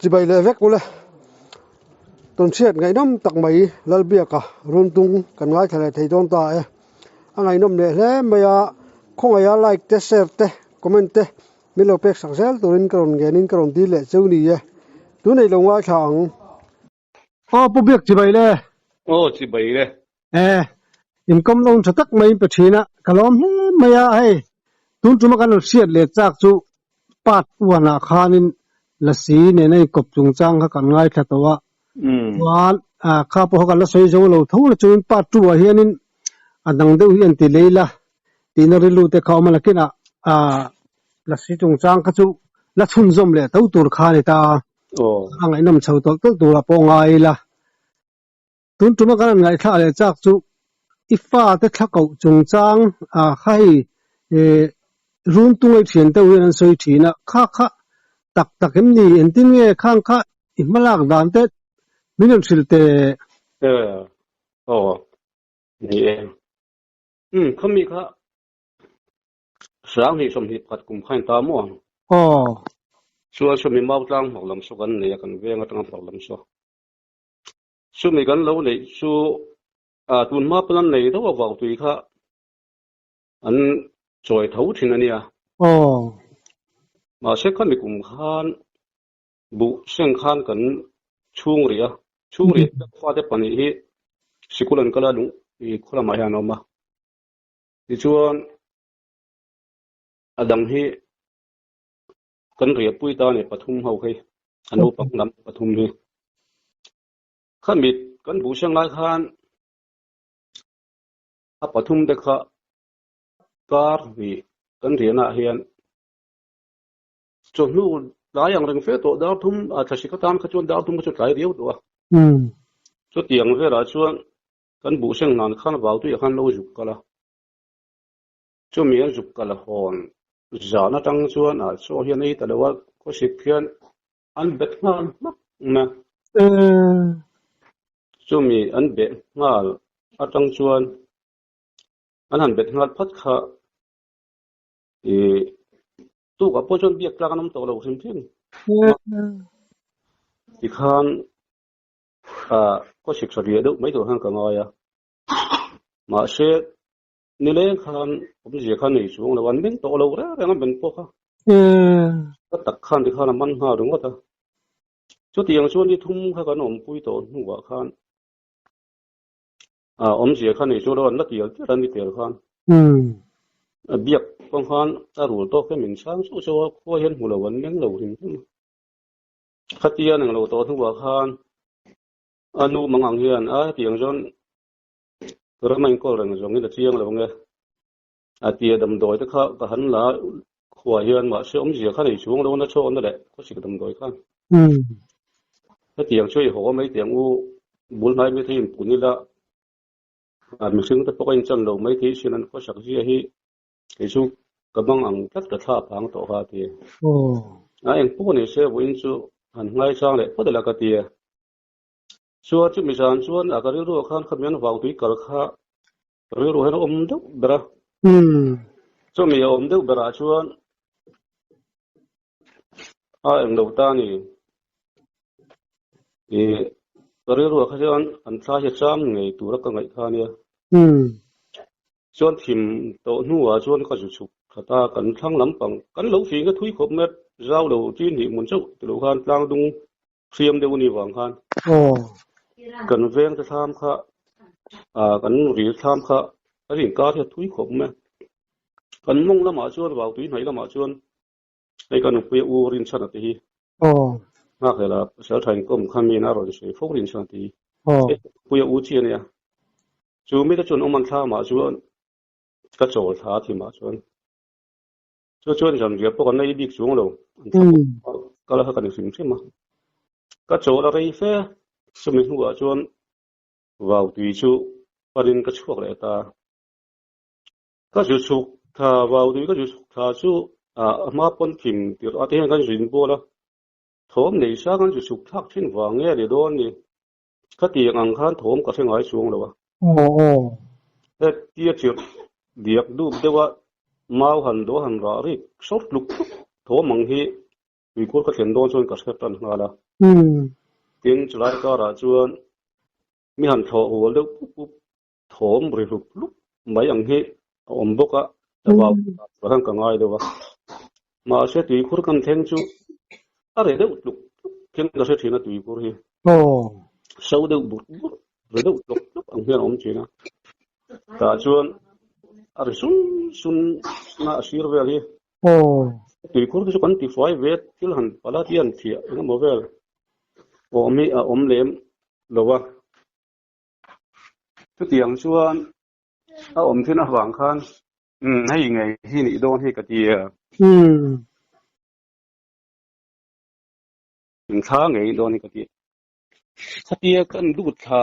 Chibai leh vek ule. Tawnchhiat ngaihnawm tak mai Lalbiaka runtung kan ngaithla leh thei dawn ta e. A ngaihnawm leh hle mai a, khawngaih a like te share te comment te min lo pek sak zel turin ka rawn ngenin ka rawn dil leh cheu ni e. Tunei lo ngaithla ang. Aw Pu Biak chibai le. Aw chibai le. E, inkawm lo tha tak mai in pe thin a, ka lawm hle mai a, hei tun tuma kan rawn hriat leh chak chu part one ah khanin lasi nena inkawp chungchang kha kan ngaithla tawh a, chuan kha pawh kha kan la sawi zo lo tho la chuan part two ah hianin a dang deuh hi an ti lei la tihna rilru te kha a awm a, nakinah lasi chungchang kha chu la chhunzawm leh tho tur kha a ni ta a. A ngaihnawm chho tawlh tawlh turah pawh ngai ila. Tun tuma kan han ngaihthlak leh chak chu i fate thla koh chungchang ah kha hei run tungai thian deuh hian an sawi thin a, kha kha tak tak em ni engtin nge khang kha i hmalak dan te min rawn hrilh teh. Aw ni e. Umm khawmi kha Sang hnih 21 kum kha in ta maw ang? Aw. Chuan sawmi mau tlang hmawk lam saw kan nei a, kan veng atanga hmawk lam saw. Chumi kan lo neih chu ah tun hma pawn an nei deuh a vau tui kha an chawi tho thin a nia. Aw. Mahse khami kum khan buh seng khan kan chhung rih a, chhung rih fate pahnih hi sikul an kal a lung i khaw lamah hian an awm a. Tichuan a dang hi kan riahpui ta ni pathum ho hi a naupang lam pathum hi. Khami kan buh seng lai khan a pathum te kha kar hnih kan riahna ah hian chawhnu tlai ang reng fe tawh dar thum a thlasik atan kha chuan dar thum kha chu tlai riau tawh a. Chutiang velah chuan Kan buh seng hnan khan vau tuiah khan lo zuk kal a, chumi an zuk kal hawn zan atang chuan ah chaw hian ei ta lo a, khawsik hian an bet nghal hmak mai a. Chumi an beh nghal atang chuan an han bet nghal phat kha ih tukah pawh chuan biak tlak an awm tawh lo hrim hrim. Tikhan Ka siksa riah deuh mai tur khan ka ngai a, mahse nileng khan awmzia khan nei chuang lo, an meng tawh lo reng reng a men pawh kha. Ka tak khan tikhan a man nghal ringawt a, chutiang chuan ni thum kha kan awmpui tawh hnuah khan awmzia kha nei chuang lo, an la tial tial a ni tel khan. A biak pawh khan a rul tawk hi min chhang chauh chauh a, khua hian hmu lo an meng lo hrim hrim a. Khatia nang lo tawh hnuah khan a nu mang ang hian a hetiang chuan ram a inkawl reng zawngin a chiang lo nge a tia damdawi te kha ka han la khuah hian mahse awmzia kha nei chuang lo na chhawkna leh khawsik damdawi khan hetiang chu i haw mai teh ang u bul hnai mai thei inpun ila mihring te pawh ka inchan lo mai thei sin an khawsak zia hi Kei chu ka bang ang tlat ka thla phang tawh kha a ti. A eng pawh ni se vawiin chu han ngaisang leh phawt ila ka ti a. Chuan chumi zan chuan a ka rilru ah khan khami an vau tui kal kha ka rilru hian a awm deuh ber a. Chumi a awm deuh berah chuan a eng lo ta ni. I ka rilru ah kha chuan an thla hi a cham ngei tura ka ngaih kha a nia. Chuan thim tawh hnuah chuan ka zu chhuk khat a, kan thlang lampang kan lo fing a thui khawp mai a, zau lo tin hnih hmun chauh ti lo khan tlang dung hriam deuh a nih vang khan kan veng te thlam kha ah kan ril thlam kha a inkar hi a thui khawp mai a, kan mawng lamah chuan vau tui hnaih lamah chuan hei ka nupui a u Rinchhana te hi nghakhlel a pasal tha inkawm kha mi in a rawn sawi fo Rinchhana te hi hei ka nupui a u chi a nia. Chu mite chuan awm an thla mah chuan ka chawl thla a thi mah chuan chu chuan zanriah pawh kan la ei bik chuang lo an thla pawh kal kha kan hrim hrim a ka chawl a rei fe chumi hnuah chuan vau tui chu panin ka chhuak leh ta ka zu chhuk thla vau tui ka zu chhuk thla chu a hma pawn thim tirh ah te hian kan zin bual a thawm nei sang an zu chhuk thlak thin vang nge ni dawn ni. Khatiang ang khan thawm ka hre ngai chuang lo a. Hetia chirh diak dup deuha mau han dawh han rah rik sawt tluk tluk thawm ang hi. Tuikhur ka thlen dawn chuan ka hre tan nghal a. Tin, chulai karah chuan mi han thlawh hual deuh pup pup thawm ri hlup hlup mai ang hi a awm bawk a, vau tur khan ka ngai deuh a. Mahse tuikhur kan thleng chu a ri deuh tluk tluk hian ka hre thin a tuikhur hi. So deuh burh burh ri deuh tluk tluk ang hian a awm thin a. Tah chuan a ri sun sun na a sir vel hi. Tuikhur te chu kan tifai ve thil han pala te an thiah engemaw vel awm hi a awm lem lo a. Chutiang chuan a awm thin avang khan umm hei ngei hi nih dawn hi ka ti a. Thla ngei dawn hi ka ti a. Khatia kan lut thla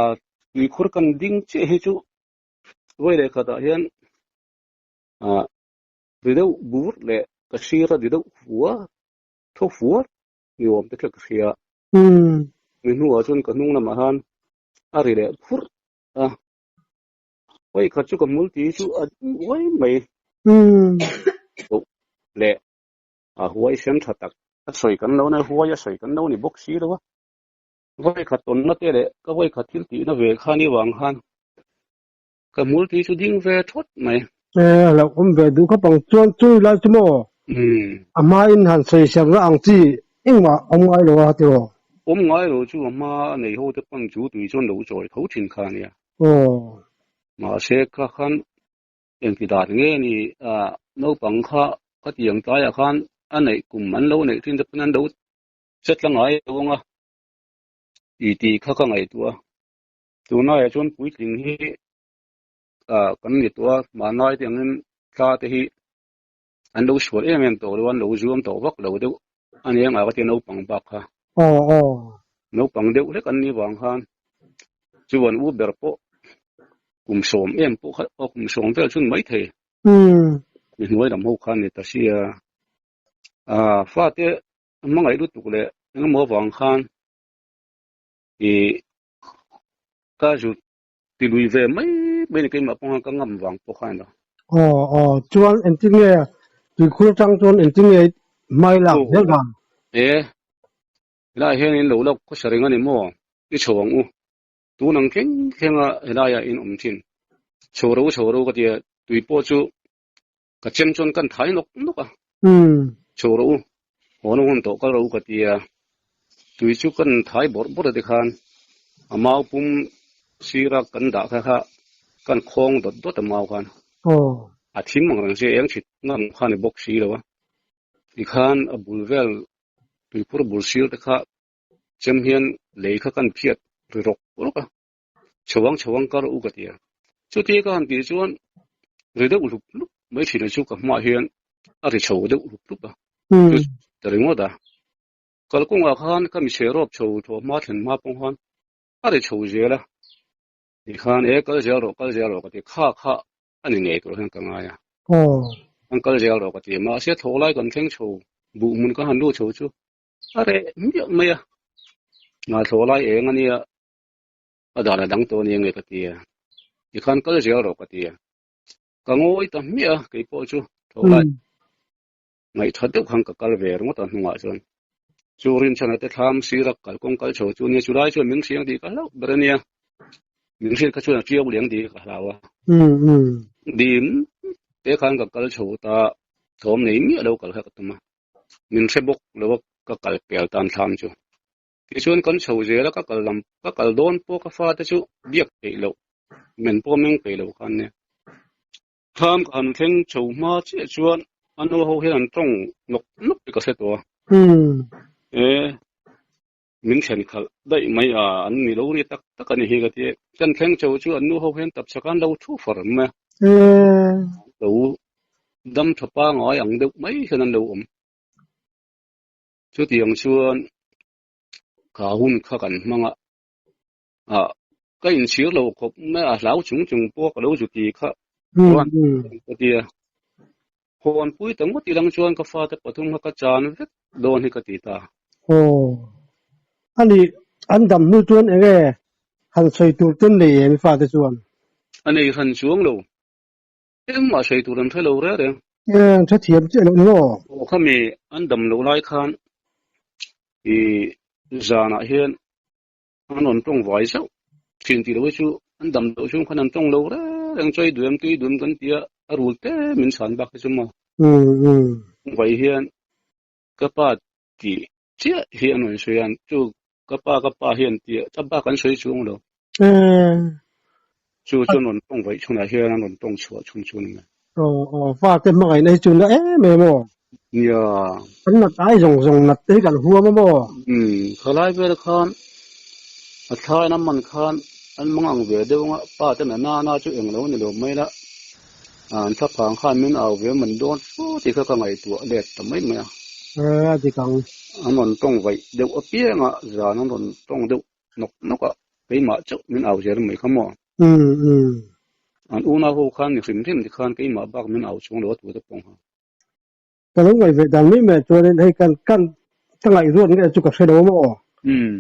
tuikhur kan ding chiah hi chu vawi leh khatah hian ah ri deuh bur leh ka sira ri deuh fua tho fua ni awm te kha ka hria. Mi hnuah chuan ka hnung lamah khan a ri leh phurh a, vawi khat chu ka hmul ti chu a ding uai mai. Loh leh a huai sen tha tak a sawi kan lo na huai a sawi kan lo ni bawk si lo a, vawi khat tawnna te leh ka vawi khat thil tihna ve kha ni vang khan Ka hmul tui chu ding ve thawt mai. E, a lo awm ve duh khawp ang chuan chui lai chu maw? A hma in han sawi serna ang chi engmah awm ngai lo a tiraw? Awm ngai lo chu a hma a nei ho te pawn chu tui chuan lo chawi tho thin kha a nia. Aw. Mahse kha khan engti dan nge ni a naupang kha khatiang tlaiah khan a neih kum an lo neih thin te pawn an lo che tla ngai lo ang a ti tih kha ka ngaihtuah a. Tunlaiah chuan puitling hi ah kan ni tawh a, mahni te angin thla te hi an lo sual em em tawh lo a, an lo zuam tawh vak lo deuh a nia ngah ka tia naupang bak kha. Aw aw. Naupang deuh hlek an nih vang khan chuan u ber pawh kum sawm em pawh kha aw kum sawm vel chun mai thei. Mi hnuai lam ho khan ni ta sia. Ah fate hmangaih lutuk leh engemaw avang khan Ih ka zut ti lui ve mai mai ni keimah pawh khan ka ngam vang pawh khan a. Aw aw chuan engtin nge tuikhur atang chuan engtin nge hmai lak zel dan? E helaiah hian in lo la khawsa reng a ni maw? I chho ang u. Tun ang thleng thleng a helaiah in awm thin. Chho ro chho ro ka ti a, tui pawh chu ka chem chuan kan thai nawk nawk a, chho rawh u, haw na hun tawh kal rawh u ka ti a, tui chu kan thai bawrh bawrh a tikhan a mau pum sira kan dah kha kha kan khawng dawt dawt a mau khan a thim ang reng sia eng chhit ngam kha ni bawk si lo a, tikhan a bul vel tuikhur bul sir te kha chem hian lei kha kan phiat ri rawk rawk a. Chho ang chho ang kar u ka ti a. Chuti ka han tih chuan ri deuh hlup hlup mai thin a chu ka hmaah hian a ri chho deuh hlup hlup a. Chu ta ringawt a. Kalkawngah khan ka mi chhe rawp chho thawh hma thlen hma pawh khan a ri chho zel a. Tikhan e kal zel rawh kal zel rawh ka ti kha kha a ni ngei tur hian ka ngai a. An kal zel rawh ka ti a. Mahse thlawh lai kan thleng chho buh hmun ka han lut chho chu a reh miah mai a. Thlawh lai eng a nia. A dan a dang tawh ania nge ka ti a, tikhan kal zel rawh ka ti a, ka ngawi ta hmiah a kei pawh chu tho lai ngaihtha deuh khan ka kal ve ringawt a hnungah chuan chu rinchhana te thlam sira kalkawng kal chho chu nia chulai chuan min hriang tih ka hlauh ber ania min hriat kha chuan a tiau liang tih ka hlau a dim te khan ka kal chho ta thawm nei miah lo kal kha ka tum a min hre bawk lo a ka kal pel tan thlam chu. Tichuan kan chho zel a, ka kal lam ka kal dawn pawh ka fate chu biak theih loh, men pawh meng peih lo khan nia. Thlam ka han thleng chho hma chiah chuan a nu ho hian an tawng nawk nawk tih ka hre tawh a. E, min thlen khalh daih mai a, an ni lo ri tak tak a ni hi ka ti. Kan thleng chho chu an nu ho hian tapchhak an lo thu far mai a. Lo dam tha pangai ang deuh mai hian an lo awm. Chutiang chuan kha hun kha kan hmang a, ah ka inchhir lo khawp mai a, hlau chung chung pawh ka lo zu ti kha chuan ka ti a. Hawnpui ta ngawt ilang chuan ka fate pathum kha ka chan vek dawn hi ka ti ta. Aw, ani an dam hnu chuan eng nge han sawi tur ten nei em i fate chuan? A nei hran chuang lo. Engmah sawi tur an hre lo reng reng. Eng hrethiam chiah loh ni maw? Aw khami an dam loh lai khan. I zanah hian an rawn tawng vai zauh thin tih loh hi chu an dam loh chhung khan an tawng lo reng reng chawi duem tui duem kan tia a rul te min chhan bak hi chu maw. Vai hian ka pa tih chiah hi an rawn sawi a, chu ka pa ka pa hian tia ka bak an sawi chuang lo. Chu chu an rawn tawng vaih chhunah hian an rawn tawng chhuah chhung chu a ni mai. Aw aw fate hmangaihna hi chu na em em aw. Nia. Kan nat ai zawng zawng nat te hi kan huam a maw? Umm khalai vel khan a thlain a man khan an mang ang ve deuh anga pa ten a nana chu englo ni lo mai la an thlaphang khan min au ve man dawn fo tih kha ka ngaihtuah let ta mai mai a. A dik ang. An rawn tawng vaih deuh apianga zan an rawn tawng deuh nawk nawk a, keimah chauh min au zel mai kha maw? Umm umm. An unau ho khan ni hrim hrim tikhan keimah bak min au chuang lo a tute pawh kha. Ka lo ngaih ve dan mai mai chuanin hei kan kan ka ngaihruat nge chu ka hre lo maw? Umm.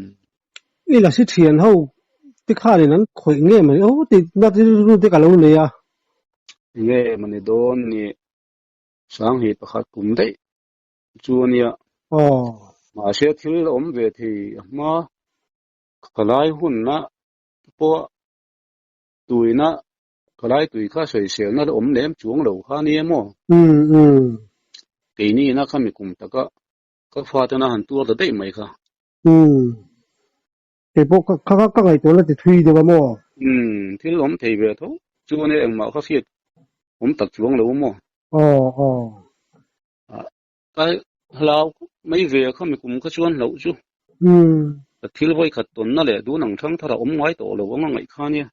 I lasi thian ho te khanin an khawih nge mawni aw tih na rilru te ka lo nei a. Nge mawni dawn ni Sanghi pakhat kum daih chu a nia. Aw. Mahse thil a awm ve thei a hma khalai hunna pawh tuina khalai tui kha sawiselna la awm lem chuang lo kha nia maw? Umm umm. Keini ina kha mi kum taka ka fatena han tuar ta daih mai kha. Umm. Kei pawh ka kha ka ngaihtuah la ti thui deuh a maw? Umm thil awm thei ve tho chu ania engmah kha hriat awm tak chuang lo maw? Aw aw. Ka hlau khawp mai ve kha mi kum kha chuan hlauh chu. Umm. Ka thil vawi khat tawnna leh dun ang thang thar a awm ngai tawh lo anga ngaih kha nia.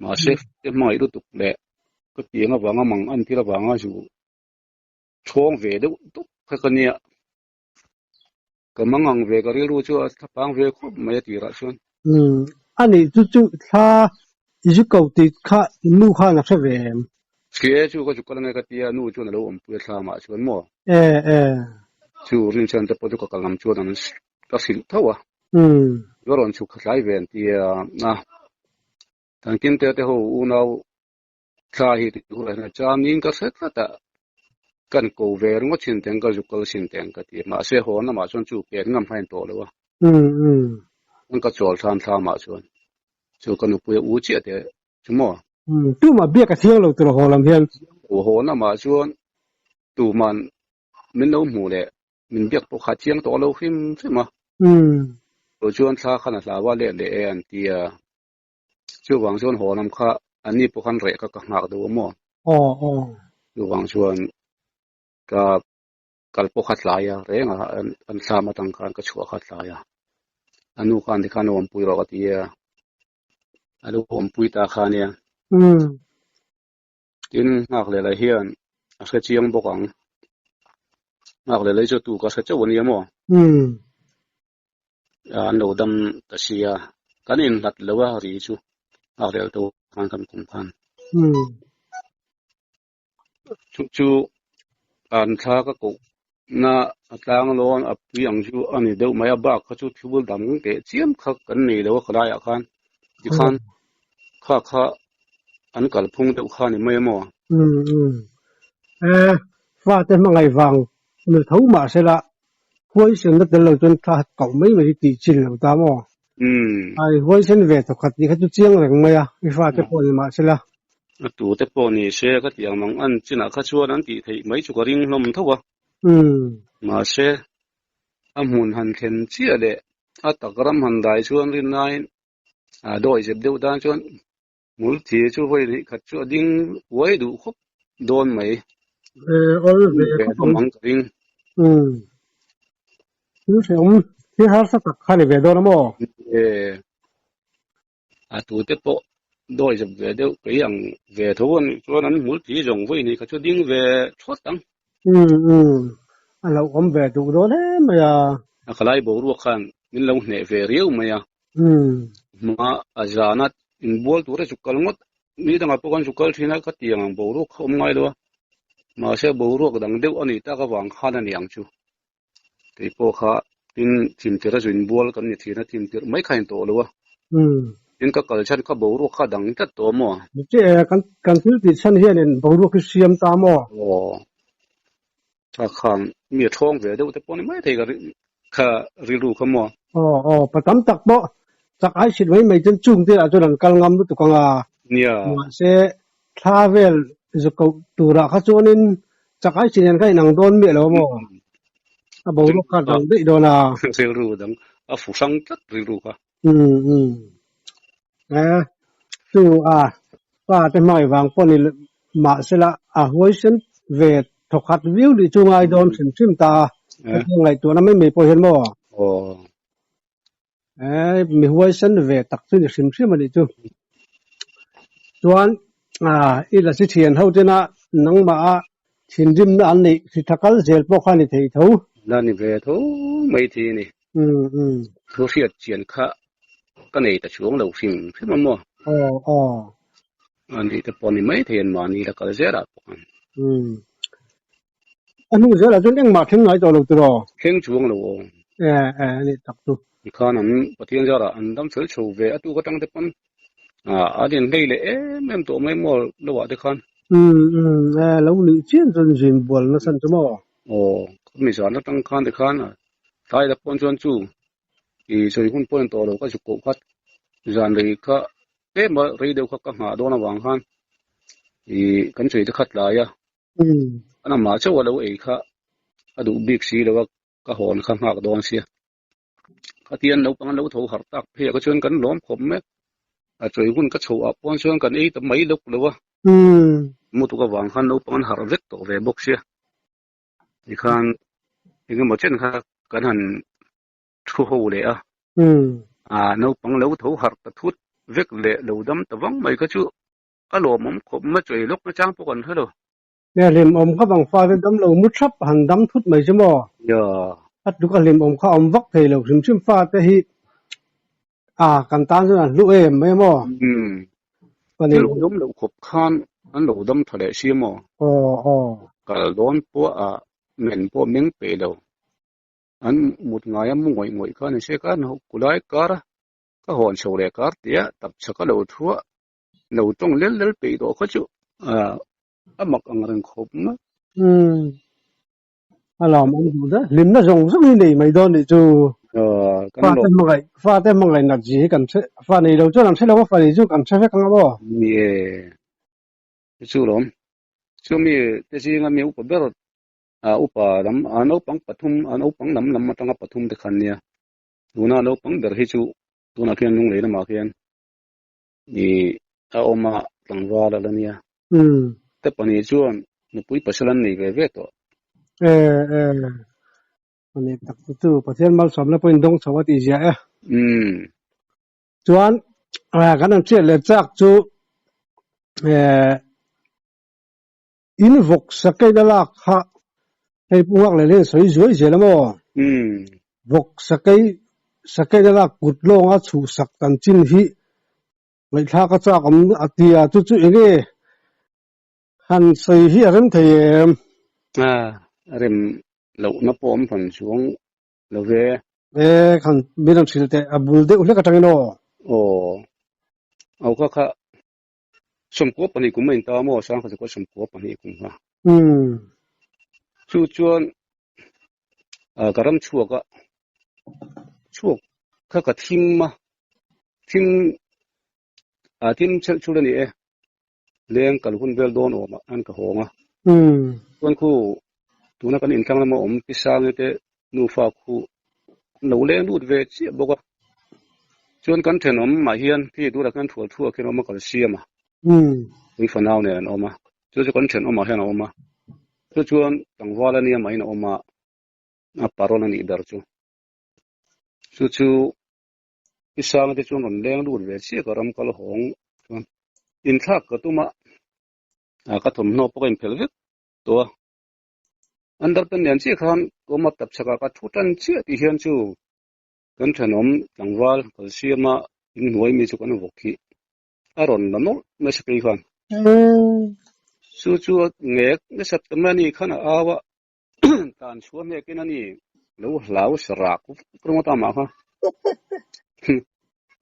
Mahse te hmangaih lutuk leh ka piang avanga mang an thil avanga zu chhawng ve deuh deuh kha ka nia. Ka mang ang ve ka rilru chu a thlapang ve khawp mai a tirah chuan. Umm a nih chu chu thla i zu ko tih kha i nu khan a hre ve em? Hria e chu ka zu kal ange ka tia nu chuan a lo awmpui a thla mah chuan maw? E e. Chu rinchhan te pawh chu ka kal lam chuan an ka hrilh tho a. Umm. Ka rawn chhuk khatlai ve an tia a. Thankin te te ho unau Thla hi tih tur a changin ka hre tlat a, kan ko ve ringawt chin teng ka zuk kal chin teng ka ti a, mahse haw lamah chuan chu pen ngam kha a intawh lo a, an ka chawl thlan thla mah chuan chu ka nupui a u chiah teh chu maw. Tumah biak a thiang lo tur haw lam hian. Haw lamah chuan tuman min lo hmuh leh min biak pawh kha a chiang tawh lo hrim hrim a, chu chuan thla khan a hlau a let leh e an ti a. Chuvang chuan haw lam kha an ni pawh khan reh kha ka nghak deuh a maw? Aw aw. Chuvang chuan ka kal pawh kha tlai a, reng a an thlam atang khan ka chhuah kha tlai a. A nu khan tikhan awmpui rawh ka ti a, a lo awmpui ta kha nia. Umm. Tin, nghak leh lah hian a hre chiang bawk ang. Nghak leh lei chu tu ka hre chauh a nia maw? Umm. An lo dam ta si a, kan inhlat lo a ri chu a rel to khan kan kum khan. Chu chu an thla ka koh na a tlang lawn a pui ang chu a ni deuh mai a, bak kha chu thil dang teh chiam kha kan nei lo a khalaiah khan tikhan kha kha an kalphung deuh kha a ni mai a maw? Fate hmangaih vang ni tho mah sela Huaisen na tel lo chuan thla hat kauh mai mai hi tih chin lo ta maw? Ai huaisen ve thawkhat tih kha chu chiang reng mai a, i fate pawh ni mah sela. A tute pawh ni se ka tih ang mang an chinah kha chuan an tih theih mai chu ka ring hlawm tho a. Mahse, a hmun han thlen chiah leh a tak ram han dai chuan rinnain a dawi zep deuh tan chuan hmul thi chu vawi hnih khat chu a ding uai duh khawp dawn mai. Awl ve khawp ang ka ring. Thil hrehawm, thil harsa tak kha ni ve dawn a maw? A tute pawh dawi zep ve deuh kei ang ve tho a nih chuan an hmul thi zawng vawi hnih khat chu ding ve thawt ang. A lo awm ve duh dawn em mai a. A khalai boruak khan min lo hneh ve riau mai a. Hma a zana inbual tur a zuk kal ngawt. Ni dangah pawh kan zuk kal thin a, ka tiang ang boruak kha awm ngai lo a. Mahse boruak dang deuh a nih tak avang khan a ni ang chu. Kei pawh kha tin thimtir a zu inbual kan ni thin a, thimtir mai kha in tawh lo a. Tin ka kal chhan kha boruak kha dang tlat tawh maw? Kan thil tih chhan hianin boruak hi siam ta maw? Aw. Tha khan mi a thawng ve deuh te pawh ni mai thei ka. Kha rilru kha maw? Aw aw, pa tam tak pawh chak ai hrilh mai mai chuan chung te ah chuan an kal ngam lutuk ang a. Nia. Mahse, thla vel zu koh turah kha chuanin chak ai hrilh hian kha inang dawn miah lo a maw? A boruak kha a dang daih dawn a. Rilru dang a fu hrang tlat rilru kha. Umm umm. E, chu a pa te hmangaih vang pawh ni mahsela a huaisen ve thawkhat viau lih chu ngai dawn hrim hrim ta a, hetiang ngaihtuahna mai mai pawh hian maw? Aw. E, mi huaisen ve tak chu ni hrim hrim a nih chu. Chuan i lasi thian ho tena nangmah a thinrimna an neih hri tha kal zel pawh kha a ni thei tho. La ni ve tho mai thei a ni. Umm umm. Thu hriat chian kha ka nei ta chuang lo hrim hrim a maw? Aw aw. A nih te pawh ni mai thei an mahni la kal zel ah pawh khan. Umm. A hnu zel ah chuan engmah thleng ngai tawh lo tiraw? Thleng chuang lo aw. E e a nih tak chu. Tikhan an Pathian zarah an dam fel chho ve a tuk atang te pawn a in hlei leh em em tawh mai maw lo ah te khan. Umm umm e lo nih chian chuan zin bual nasa chu maw? Aw khami zan atang khan te khan tlai la pawn chuan chu i sawi hun pawh a ni tawh lo ka zuk koh khat zan rei kha tlem a rei deuh kha ka nghah dawn avang khan i kan sawi te kha tlai a an amah chauh a lo ei kha a duh bik si lo a ka hawn kha nghak dawn sia khatian naupang an lo tho harh tak phei ah kha chuan kan lawm khawp mai a chawi hun ka chhoh ah pawn chuan kan ei ta mai lawk lo a mutuk avang khan naupang an harh vek tawh ve bawk sia tikhan engemaw chen kha kan han thu ho leh a ah naupang lo tho harh ta thut vek leh lo dam ta vang mai kha chu a lawmawm khawp mai chawi lawk nachang pawh kan hre lo. Nge hlimawm kha vang fate dam lo mu thap han dam thut mai chu maw? A tluk a hlimawm kha awm vak thei lo hrim hrim fate hi a kan tan chuan an hlu em mai maw? Umm. Thil awm loh khawp khan an lo dam tha leh si maw? Aw aw. Kal dawn pawh a men pawh meng peih lo. An mut ngai a mu ngawih ngawih kha ni se khan kulai kar a ka hawn chho leh kar tia tapchhak a lo thuah lo tawng lel lel peih tawh kha chu a mak ang reng khawp mai. Umm a lawm awm duh hle. Hlimna zawng zawng hi nei mai dawn nih chu. Fate hmangaih fate hmangaih nat zi hi kan hre fa nei lo chuan an hre lo a fa nei chu kan hre vek ang a maw? Ni e chu lawm. Chumi te zinga mi upa ber a upa lam a naupang pathum a naupang lam lam atanga pathum te khan nia. Tuna naupang ber hi chu tunah khian lunglei lamah khian I a awm a tlangval a la nia. Te pahnih chuan nupui pasal an nei ve ve tawh. E e a ni tak chu chu Pathian malsawmna pawhin dawng chho a tih zia e. Chuan kan han hriat leh chak chu e in vawk sakeina lak kha hei Pu Nghak leh hian sawi zuai zel a maw? Vawk sakei sakeina lak kut lawnga chhuhsak tan chin hi ngaihthlak a chak awm a ti a, chu chu eng nge han sawi hi a rem thei em? A rem lohna pawh awm hran chuang lo ve. E khan min rawn hrilh teh a bul deuh hlek atangin aw. Aw, au kha kha 92 kum a inta maw sangkhat chu 92 kum kha. Chu chuan ka ram chhuak a chhuak kha ka thim a thim a thim chelh chul a ni e leng kal hun vel dawn awm ah an ka hawng a chuan khu tuna kan inthlang lama awm pi sangi te nufa khu an lo leng lut ve chiah bawk a chuan kan thenawm mah hian khi turah khian thual thuak hian a awm a kal siam a ui fanau nen an awm a chu chu kan thenawm ah hian a awm a chu chuan tlangval a nia mahin a awm a a parawn a nih ber chu chu chu i sang te chuan rawn leng lut ve chiah ka ram kal hawng chuan inthlak ka tum a a ka thawmhnaw pawh ka inphelh vek tawh a underpant nen chiah khan ka awm a tapchhak ah ka thu tan chiah tih hian chu kan thenawm tlangval kal siam a inhnuai mi chu kan vawk hi a rawn la nawlh mai sakei khan. Chu chu ngek nasat ta mai a ni khan a au a, tan chhuah hnekin a ni lo hlau sarak vek ringawt a mah kha.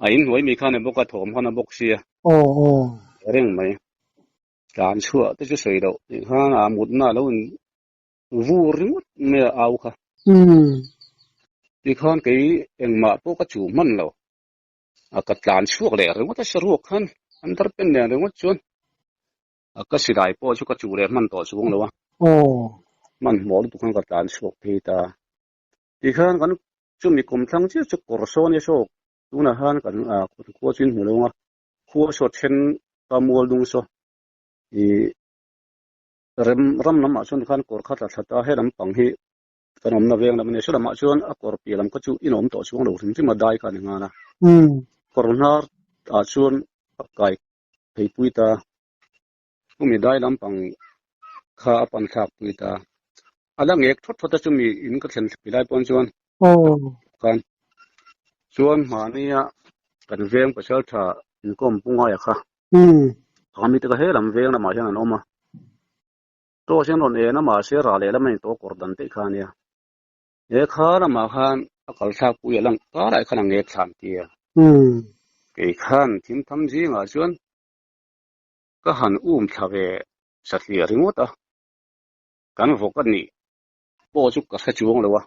A inhnuai mi khan a bawk a, thawm khan a bawk sia. Reng mai. Tlan chhuah te chu sawi loh tih khan a mutna a lo in vur ringawt mai a au kha. Tikhan kei engmah pawh ka chuh hman lo. A ka tlan chhuak leh ringawt a saruak khan an dar pen nen ringawt chuan a ka silai pawh chu ka chuh leh hman tawh chuang lo a. Hmanhmawh lutuk khan ka tlan chhuak phei ta. Tikhan kan chumi kum thlang chiah chu kawr sawn nia saw tunah khan kan khua chu in hmu lo ang a, khua saw then ka mual dung saw ih rem ram lamah chuan tikhan kawr kha tla thla ta he lampang hi kan awmna veng lam a nia saw lamah chuan a kawr piah lam kha chu in awm tawh chuang lo hrim hrim a dai kha a ni nghal a kawr hnar ah chuan a kai phei pui ta chumi dai lampang kha a pan thlak pui ta a la ngek thawt thawt a chumi in ka thlen thlei lai pawn chuan khan chuan mahnia kan veng pasal tha inkawm pu ngaia kha Khami te kha he lam veng lamah hian an awm a, torch an rawn en a mahse rah leh lam a intawh kawr dan daih kha a nia. He kha lamah khan a kal thlak pui a lang karah khan a ngek thlan tir. Kei khan thim tham zingah chuan ka han um thla ve satliah ringawt a, kan vawk a nih pawh chu ka hre chuang lo a.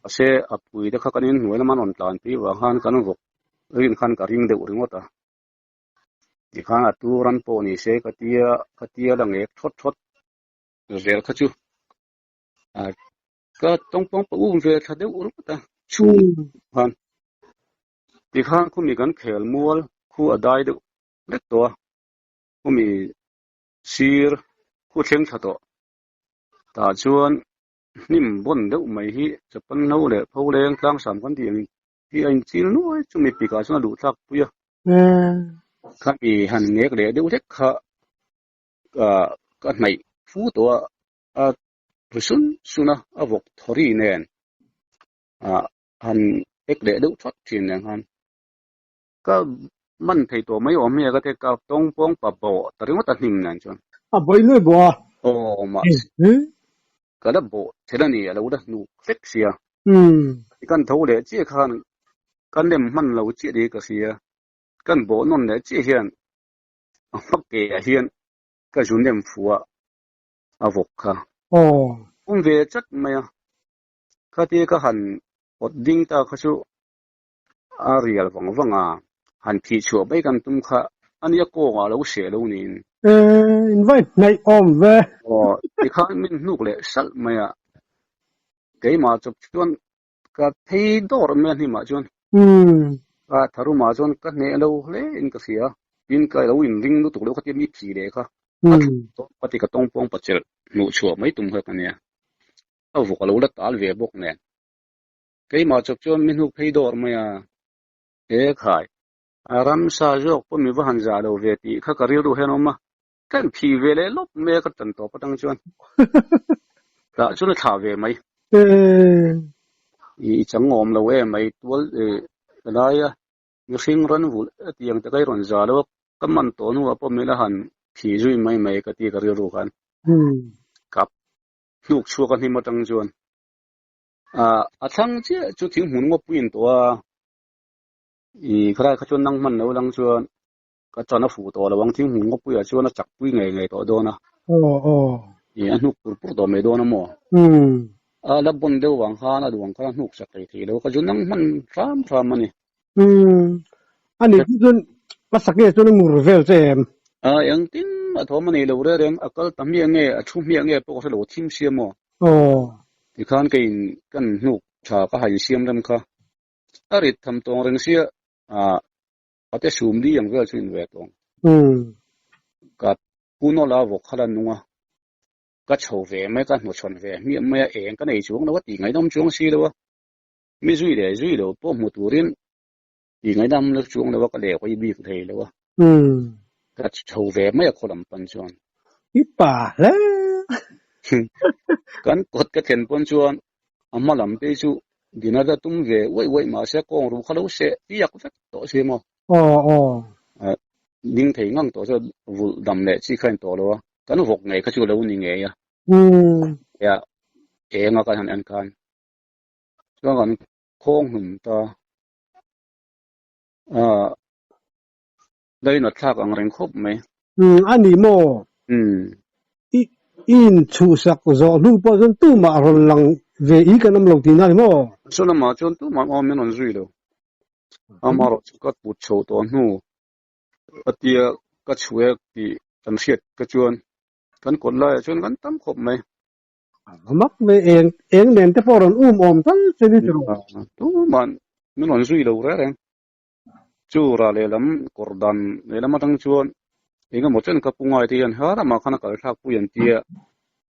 Mahse a pui te kha kan inhnuai lama an rawn tlan phei vang khan kan vawk rin khan ka ring deuh ringawt a. Tikhan a tur an pawh ni se ka tia ka tia la ngek thawt thawt zel kha chu ka tawngpawng pa um ve thla deuh ringawt a chhung khan tikhan khumi kan khel mual khu a dai deuh vek tawh a khumi sir khu thleng thla tawh tah chuan hnim bawn deuh mai hi chapan hlo leh pho leng tlangsam kan tih ang hi a inchil nuai chumi pikah chuan a luh thlak pui a. Khami han ngek leh deuh hlek kha ka hnaih fu tawh a, a ri sun sun a, a vawk thawri nen han ek leh deuh that thin nen khan ka man thei tawh mai awm hi a ka ti ka tawng pawng pa bawh ta ringawt a hnim nen chuan. A bawi nuai bawh a. Aw mahse ka la bawh thel a ni a lo la hnuk hlek sia. Kan tho leh chiah khan ka nem hman lo chiah tih ka hria. Kan bawh nawn leh chiah hian a hma ke ah hian ka zu nem fuh a, a vawk kha. Awm ve chat mai a, khatia ka han awt ding ta kha chu a rial vang vang a, han phih chhuah mai kan tum kha a nia kawngah lo seh lo niin. Invite hnaih awm ve. Aw, tikhan min hnuk leh salh mai a, keimah chawp chuan ka phei dawr mai a hnimah chuan. Ka tharumah chuan ka hneh lo hle in ka hria, tin ka lo inring lutuk lo khatia mi phih leh kha a thlawh tawp ka ti ka tawngpawng pachelh hnuh chhuah mai tum kha ka nia, a vawk a lo la tal ve bawk nen. Keimah chawp chuan mi hnuk phei dawr mai a, he khai, a ramsa zawk pawh mi va han zah lo ve tih kha ka rilru hian a awm a, ka in phih ve leh lawp mai a ka tan tawp atang chuan tah chuan a thlah ve mai. I chang awm lo em mai tual helai a mihring ran vulh hetiang te kha i rawn zah lo a, ka man tawh hnuah pawh min la han phih zui mai mai ka ti ka rilru khan ka hnuk chhuak a hnim atang chuan. A thlang chiah chu thing hmun ngawt pui in tawh a, i khalai kha chuan nang hman lo lang chuan ka chan a fuh tawh lo ang thing hmun ngawt puiah chuan a chak pui ngei ngei tawh dawn a. I a hnuk pur pur tawh mai dawn a maw? A la bawn deuh vang khan a duang khan a hnuk sak thei thei lo ka chu nang hman hram hram a ni. A nih chu chuan a sak nge chuan a mur vel che em? A engtin a thawm a nei lo reng reng, a kal ta hmiah nge a thu hmiah nge pawh ka hre lo thim sia maw? Tikhan kei in kan hnuk tha ka hain siam rem kha a rit tham tawng reng sia a te sum li ang vel chu in ve tawng. Ka pu nawla vawk kha la nung a, ka chho ve mai ka hnuchhawn ve hmiah mai a, eng ka nei chuang lo a tih ngaihnawm chuang si lo a. Mi zui leh zui lo pawh hmu turin tih ngaihdam la chuang lo a, ka leh hawi bik thei lo a. Ka chho ve mai a khaw lam pan chuan. I pa hle. Kan kawt ka thlen pawn chuan a hma lam te chu dinner la tum ve uaih uaih mahse kawng ru kha lo seh piak vek tawh si maw. Ding thei ngang tawh chu vulh dam leh chi kha in tawh lo a, kan vawk ngei kha chu lo ni ngei a. Tia eng a kan han en khan. Chuan kan khawng hlum ta a lainat thlak ang reng khawp mai. Umm a ni maw? I inchhuhsak zawh hnu pawh chuan tumah rawn lang ve i kan awm lo tihna a ni maw? Chu lamah chuan tumah awm min rawn zui lo. Amaherawh chu ka put chho tawh hnu a tia ka chhuek tih kan hriat ka chuan kan kawt laiah chuan kan tam khawp mai. A mak mai eng eng nen te pawh rawn um awm tal che ni tiraw? Tumah min rawn zui lo reng reng. Chu rah lehlam kawr dan lehlam atang chuan eng emaw chen ka pu ngai te hian ha ramah khan a kal thlak pui an tia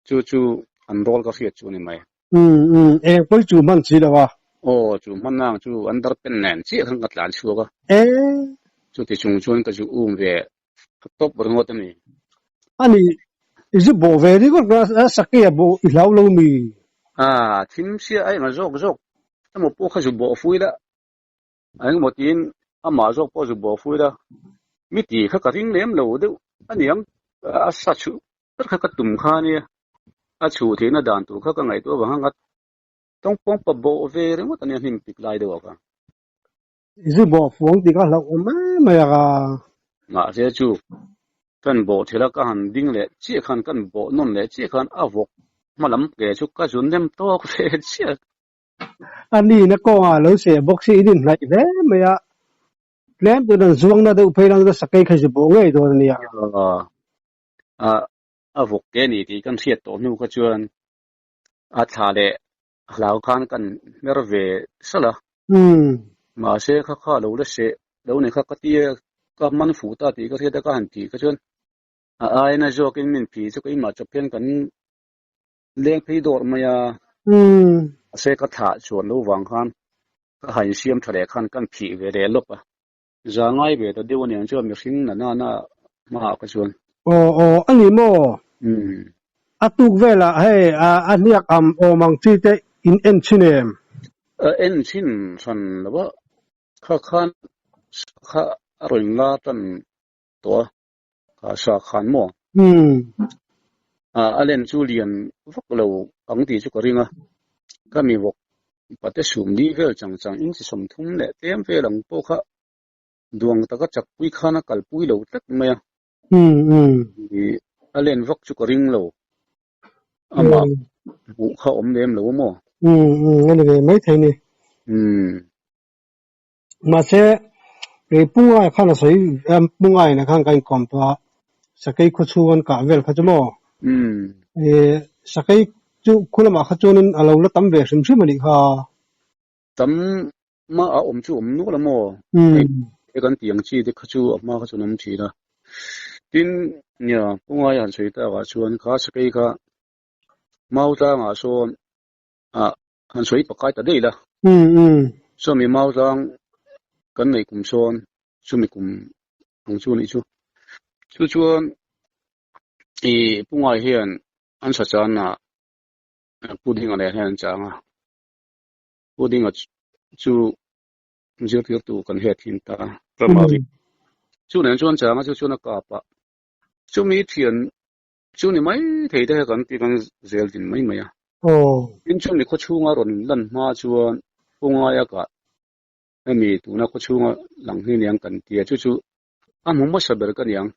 chu chu an rawl ka hriat chu a ni mai. Umm umm eng pawi chu hman si lo a. Aw chu hman nang chu an dar pen nen chiah khan ka tlan chhuak a. E. Chuti chung chuan ka zu um ve tawp ringawt a ni. A ni i zu bawh ve ringawt a sakei a bawh i hlau lo mi? A thim sia a eng zawk zawk emaw pawh kha zu bawh fui la. A engemaw tiin amah zawk pawh zu bawh fui la, mi ti kha ka ring lem lo deuh a niang, a sa chhuh ber kha ka tum kha ania, a chhuh theihna dan tur kha ka ngaihtuah avang a ngat tawngpawng pa bawh ve ringawt ania hnim pik lai deuh ah kha. I zu bawh fuang tih kha hlauhawm mai mai a ka. Mahse chu kan bawh thil a ka han ding leh chiah khan kan bawh nawn leh chiah khan a vawk hma lam ke chu ka zun nem tawk ve chiah. A nihna kawngah lo seh bawk si in inhnaih hle mai a, tlem chuan an zuangna deuh phei lang chuan sakei kha zu bawh ngei dawn a nia. A a vawk ke ni tih kan hriat tawh hnu kha chuan a thla leh hlau khan kan hmer ve salh a. Mahse kha kha lo la seh lo nei kha ka tia ka man fuh ta tih ka hriat a ka han tih kha chuan a aina zawkin min phih chu keimah chawp hian kan Leng phei dawrh mai a. Mahse ka thlah chuan lo vang khan ka ha insiam tha leh khan kan phih ve leh lawp a. Za ngai ve ta deuh aniang chuan mihring na na na hmaah kha chuan. Aw aw a ni maw? A tuk velah hei a hniak am awm ang chi te in en thin em? A en thin hran lo a, kha khan kha a rawn la tan tawh a. Kha sa khan maw? A len chu lian vak lo ang tih chu ka ring a, ka mi vawk pate sum li vel chang chang inchi 30 leh tlem vel ang pawh kha duang taka chakpui khan a kalpui lo tlat mai a. A len vak chu ka ring lo, amah hmuh kha awm lem lo maw? A ni ve maithei ni. Mahse, kei Pu Ngai khan a sawi, Pu Ngaiin a khan ka inkawm tawh a, Sakei khaw chhung an kah vel kha chu maw? Sakei chu khu lamah kha chuanin a lo la tam ve hrim hrim a nih kha. Tam mah a awm chu awm nual a maw? Hei he kan tih ang chi te kha chu a hma kha chuan awm thin a. Tin, nia, Pu Ngaia han sawi takah chuan kha Sakei kha Mau tlangah sawn ah han sawi pakai ta daih la. Chumi mau tlang kan neih kum sawn chumi kum ang chu anih chu. Chu chuan i Pungai hian an sa chan ah Pu Dinga leh hian an chang a. Pu Dinga chu zirtirtu kan hriat thin ta Ramari. Chu nen chuan chang a chu chuan a kap a. Chumi thian Chu ni mai thei te kha kan ti kan zel din mai mai a. Tin chu mi khawchhunga rawn lan hma chuan Pu Ngaia kah hemi tuna khawchhunga lang hi niang kan ti a, chu chu a hmu hmasa ber ka niang.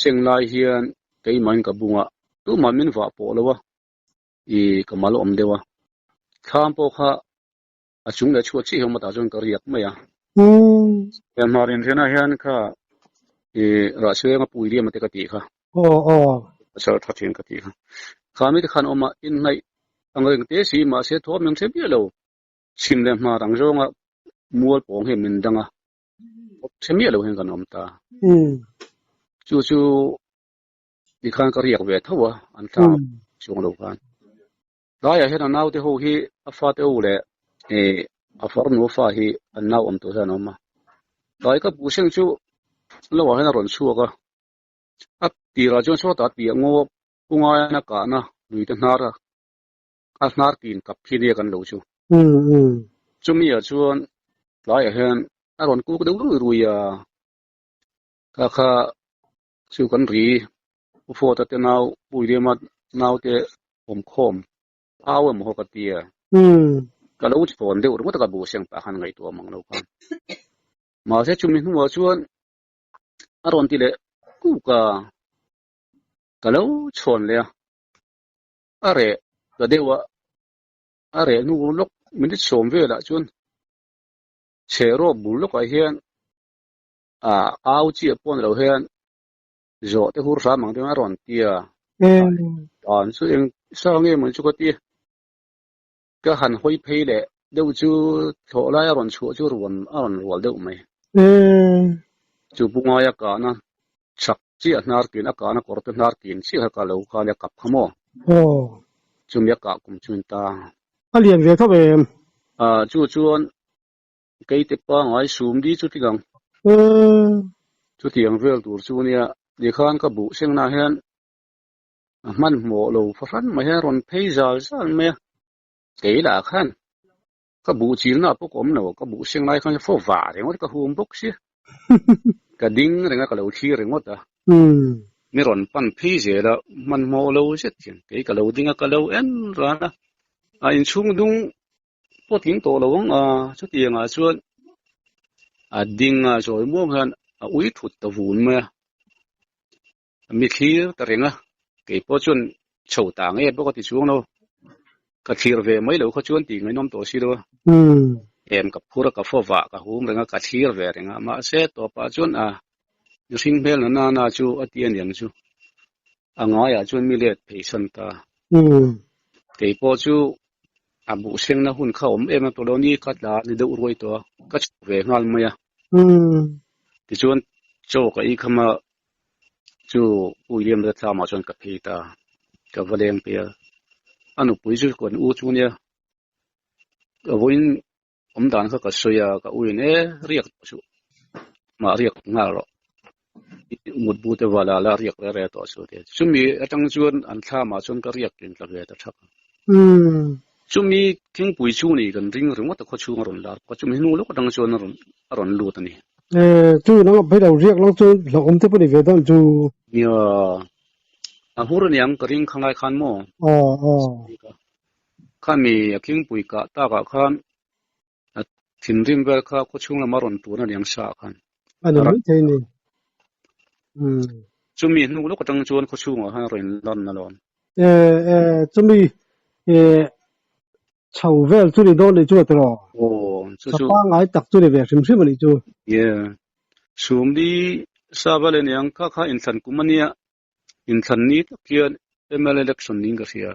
Seng lai hian keimahin ka bunga tumah min vah pawh lo a, i ka mal awm deuh a. Thlam pawh kha a chung leh chhuat chiah hi awm atah chuan ka riak mai a. He hmar inrianah hian kha i rahsuianga pui liam ate ka tih kha. Pasal tha thin ka tih kha. Kha mite khan awm a, inhnaih ang reng te si mahse thawm min hre miah lo. Chhim leh hmar ang zawnga mual pawng hi min dang a, hre miah lo hian kan awm ta. Chu chu tikhan ka riak ve tho a, an thla chuang lo khan. Tlaiah hian a naute ho hi a fate ho leh a farnu fa hi an nau awm tur hian an awm a. Tlai ka buh seng chu lo ah hian a rawn chhuak a, a tirah chuan sawtah a piah ngaw pungaia a kahna luite hnar a, a hnar tin kap khi nia kan lo chu. Chumi ah chuan tlaiah hian a rawn kuk deuh rui rui a, kha kha chu kan ri Pu Fawta te nau Pu Williama naute awmkhawm au emaw haw ka ti a. Ka lo chhawn deuh ringawt a ka buh seng pah khan ngaihtuah mang lo khan. Mahse chumi hnuah chuan a rawn ti leh kuk a, ka lo chhawn leh a, a reh ta deuh a. A reh hnu lawk minute sawm velah chuan chhehrawp bul lawkah hian ah au chiah pawh ni lo hian zawh te hur hram ang deuhin a rawn ti a. Dan chu eng sa nge maw chu ka ti. Ka han hawi phei leh deuh chu thlawh lai a rawn chhuah chu ruan a rawn rual deuh mai. Chu bungaia kahna chak chiah hnar kin a kahna kawr te hnar kin chiah kha ka lo khan a kap kha maw? Chumi a kah kum chu in ta. A lian ve tho em? Chu chuan keite pangai sum di chu tiang. Chutiang vel tur chu nia tikhan ka buh sengna hian a hmanhmawh lo fahran mai hian a rawn phei zal zal mai a, kei lah khan ka buh chilna pawh ka awm lo, ka buh seng lai khan fo vah ringawt ka hum bawk sia, ka ding reng a ka lo thlir ringawt a, mi rawn pan phei zel a, hmanhmawh lo zet hian kei ka lo ding a ka lo en ran a, a inchhung dung pawh tling tawh lo ang a, chutiang ah chuan a ding a zawi muang hian a ui thut ta vun mai a. Mi thlir ta reng a, kei pawh chuan chho ta nge bawk a ti chuang lo. Ka thlir ve mai lo kha chuan tih ngaihnawm tawh si lo a. Em ka phur a, ka fo vah, ka hum reng a, ka thlir ve reng a. Mahse tawpah chuan a mihring hmel na na na chu a ti a niang chu. A ngaiah chuan mi let phei san ta. Kei pawh chu a buh sengna hun kha awm em a tawh lo ni, ka tla ni deuh ruai tawh a, ka chhuk ve nghal mai a. Tichuan chaw ka ei kham a, Chu Pu William te thlamah chuan ka phei ta, ka va leng phei a, a nupui chu kan u chu nia, ka vawiin awm dan kha ka sawi a, ka u in e riak tawh suh, mah riak nghal rawh, mut bu te vala la riak reh reh tawh suh tia, chumi atang chuan an thlamah chuan ka riak tlin ta ve ta thak a. Chumi thingpui chu ni kan ring ringawt a khawchhung a rawn lar bawk a, chumi hnu lawk atang chuan a rawn a rawn lut a ni. E, chu nang a phei lo riak lang chu hlauhawm te pawh ni ve dawn chu. Nia, a hur aniang ka ring khanglai khan maw? Aw, aw. Khami a thingpui kah takah khan a thinrim vel kha khawchhung lama rawn tun aniang sa ah khan. A ni mai thei ni. Umm. Chumi hnu lawk atang chuan khawchhungah khan a rawn inlan alawm. E, e, chumi e, chho vel chu ni dawn nih chu a tiraw? Aw, chu chu. Sa pangngai tak chu ni ve hrim hrim a nih chu. Yeah. Sumli sa vel aniang kha kha inthlan kum ania, inthlan ni tak hian mla election niin ka hria.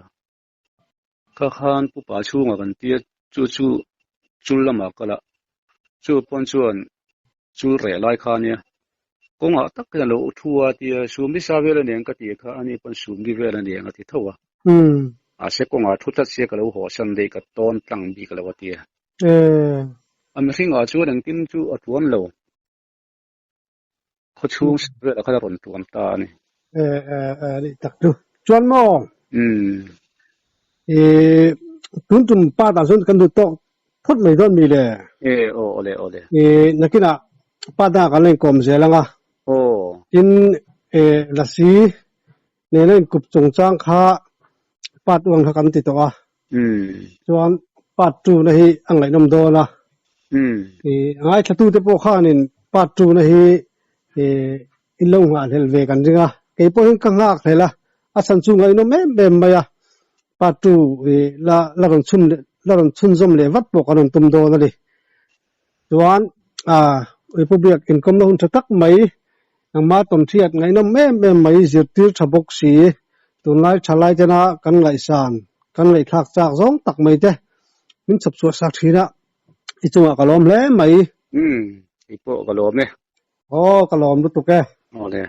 Kha khan Pu Pa chhungah kan tia chu chu chul lamah kal a, chu pawn chuan chul reh lai kha ania, kawngah tak hian a lo thu a tia Sumli sa vel aniang ka tih kha ani pawn Sumli vel aniang a ti tho a. Mahse kawngah thu tlat sia ka lo haw san daih ka tawn tlang bik lo a tia. A mihringah chuan engtin chu a tuan lo. Khawchhung velah khan a rawn tuam ta a ni. Ni tak chu. Chuan maw? Tun tum pa dah chuan kan duh tawk phawt mai dawn mi le? E aw awle awle. Nakinah pa dangah kan la inkawm zel ang a. Aw. Tin Lasi nena inkup chungchang kha part one kha kan ti tawh a. Chuan part two na hi a ngaihnawm dawn a. A ngaithlatute pawh khanin part two na hi in lo nghahhlelh ve kan ring a. Kei pawh hian ka nghakhlelh a, a chhan chu ngaihnawm em em mai a. Part two la la rawn chhun la rawn chhunzawm leh vat pawh kan rawn tum dawn a ni. Chuan Republic inkawmna hun tha tak mai, engmah tawnhriat ngaihnawm em em mai zirtir tha bawk si, tunlai thalai tena kan ngaihsan, kan ngaihthlak chak zawng tak mai te min chhawp chhuah sak thin a, i chungah ka lawm hle mai. Umm, kei pawh ka lawm e. Aw, ka lawm lutuk e. Awle.